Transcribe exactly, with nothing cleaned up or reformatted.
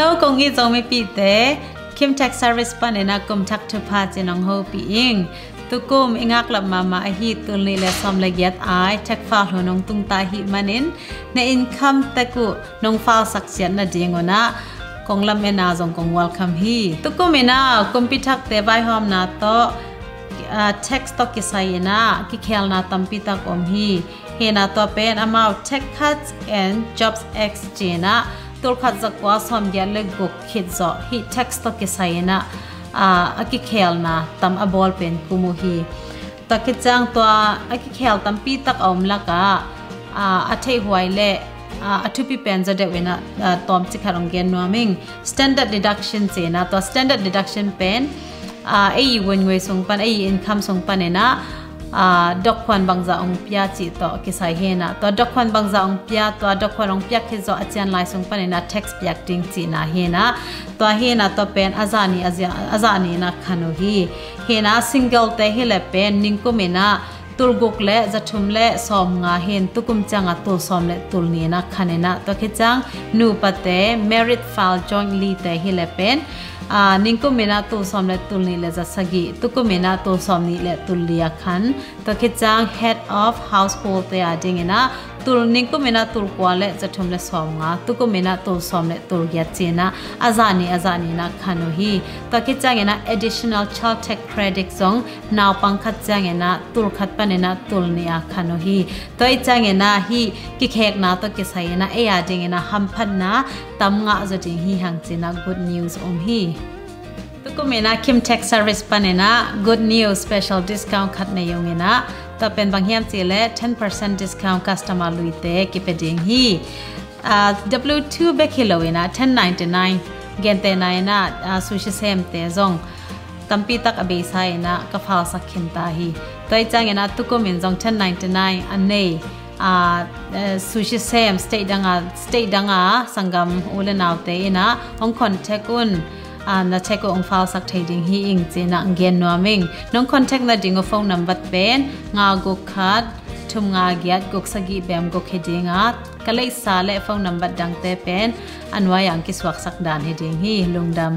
Hello, kong it Zomipihte, Kim Tax Service panin ah kum thak thupha ci-in hong hopih ing. Tukum i ngaklap mahmah ahi tul nih le sawm le giat ai tax file hun hong tungta ahih manin na income tax uh nong file sak ciat nadingun ah kong lamen a zong kong welcome hi. Tukum in ah kumpi thakte vaihawmna tawh, ah, tax tawh kisai in ah kikhelna tampi tak om hi. Hi in ah tua pen amau Tax Cuts and Jobs Act ci-in ah tul khat za kua sawm giat le guk khit zawh hih tax tawh kisai in ah, ah, a kikhelna tam a bawl pen kum uh hi. Tua khit ciang tua a kikhel tampi tak a om lakah, ah, a theihhuai le, ah, a thupi pen zaw deuh in ah, ah, tawmcik khat hong gen nuam ing. Standard deduction ci-in ah, tua standard deduction pen, ah, ei i vunngui sung pan, ei i income sung panin ah, ah, dawkkhuan bangzah hong pia cih tawh kisai hi in ah, tua dawkkhuan bangzah hong pia, tua dawkkhuan hong piak khit zawh a cian lai sung panin ah tax piak ding cihna hi in ah, tua hi in ah tua pen a zah nih, a zah, a zah nih in ah khan uh hi. Hi in ah single te hi leh pen ningkum in ah tul guk le za thum le sawm nga hi in, tukum ciang ah tul sawm le tul nih in ah khan in ah, tua khit ciang nupate married file jointly te hi leh pen, ah, ningkum in ah tul sawm le tul nih le za sagih, tukum in ah tul sawm nih le tul li ah khan. Tua khit ciang head of household te a ding in ah tul, ningkum in ah tul kua le za thum le sawm nga, tukum in ah tul sawm le tul giat ci-in ah a zah nih, a zah nih in ah khan uh hi. Tua khit ciang in ah additional child tax credit zong naupang khat ciang in ah tul khat panin ah tul nih ah khan uh hi. Tua ahih ciang in ah hih kikhekna tawh kisai in ah ei a ding in ah hamphatna tam ngah zaw ding hi hang ci-in ah good news om hi. Tukum in ah Kim Tax Service panin ah good news special discount khat nei ung in ah, tua pen bang hiam cih leh ten percent discount customer luite kipia ding hi. Ah, W two bek hi lo in ah ten ninety-nine, gentehna in ah, ah, sushi semte zong tampi tak a beisa in ah ka file sak khin ta hi. Tua ahih ciang in ah tukum in zong ten ninety-nine a nei, ah, eh, sushi sem state dang ah, state dang ah sanggam u le naute in ah hong contact un, ah, na tax uh hong file sak thei ding hi ing ci-in ah gen nuam ing. Nong contact nading uh phone number pen nga guk khat thum nga giat guk sagih bem guk hi ding a, ka leisa le phone number dangte pen a nuai ah hong kisuaksak dan hi ding hi. Lungdam.